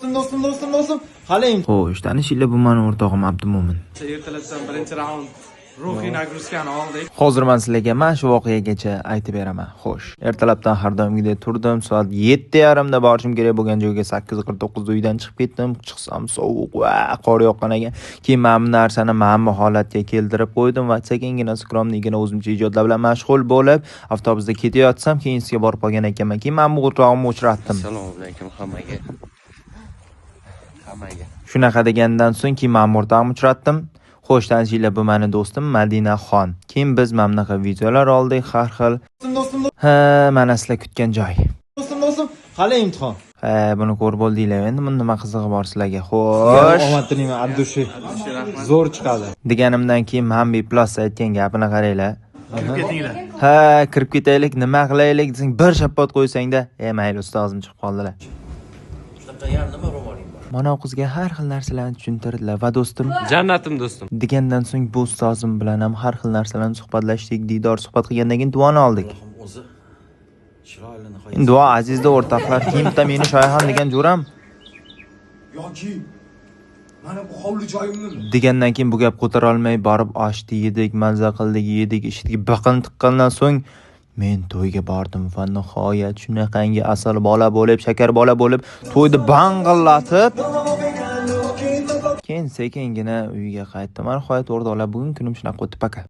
Do'stim, do'stim, do'stim. Hali Xo'sh, tanishinglar, bu mani o'rtog'im Abdumo'min. Ertalabdan birinchi raund ruhiy нагрузка ni oldik. Hozir man sizlarga mana shu voqeagacha aytib beraman. Xo'sh, ertalabdan har doimgidek turdim, soat 7:30 da borishim kerak bo'lgan joyga 8:49 da uydan chiqib ketdim. Chiqsam, sovuq va qor yoqqan ekan. Keyin mana bu narsani mana bu holatga keltirib qo'ydim va sekingina, скромный gina o'zimcha ijodlar bilan mashg'ul bo'lib, avtobusda ketayotsam, keyin sizga borib qolgan ekanman. Keyin mana bu o'rtog'imni uchratdim. Assalomu alaykum hammaga. Hammaga. Shunaqa degandan so'ng keyin mana bu o'rtog'imni uchratdim. Xo'sh, tanishinglar, bu mani do'stim Madinaxon. Keyin biz mana bunaqa videolar oldik har xil. Do'stim, do'stim, Ha, mana sizlar kutgan joy. do'stim, do'stim. Hali imtihon. Ha, buni ko'rib bo'ldinglar. Endi buni nima qizig'i bor sizlarga? Xo'sh. Omad tilayman, от души. Zo'r chiqadi. Deganimdan keyin Mambi Plus aytgan gapini qaranglar. Kirib ketinglar. Ha, kirib ketaylik, nima qilaylik desang, bir shappot qo'ysangda, e mayli, ustozim chiqib qoldilar. Mana u qizga har xil narsalarni tushuntirdilar va do'stim Jannatim do'stim. Degandan so'ng bu ustozim bilan ham har xil narsalarni suhbatlashdik, diydor suhbat qilgandan keyin duoni oldik. O'zi chiroyli nihoyat. Endi duo azizda, o'rtoqlar, keyin bitta meni Shoyxon degan jo'ram Yoki mana bu hovli joyimnimi? Degandan keyin bu gap ko'tara olmay borib oshni yedik, maza qildik, yedik, ichdik, biqin tiqqandan so'ng men to'yga bordim va nihoyat shunaqangi asal bola bo'lib, shakar bola bo'lib, to'yni bang'illatib, keyin sekingina uyga qaytdim. Nihoyat, o'rtoqlar, bugun kunim shunaqa o'tdi, пока.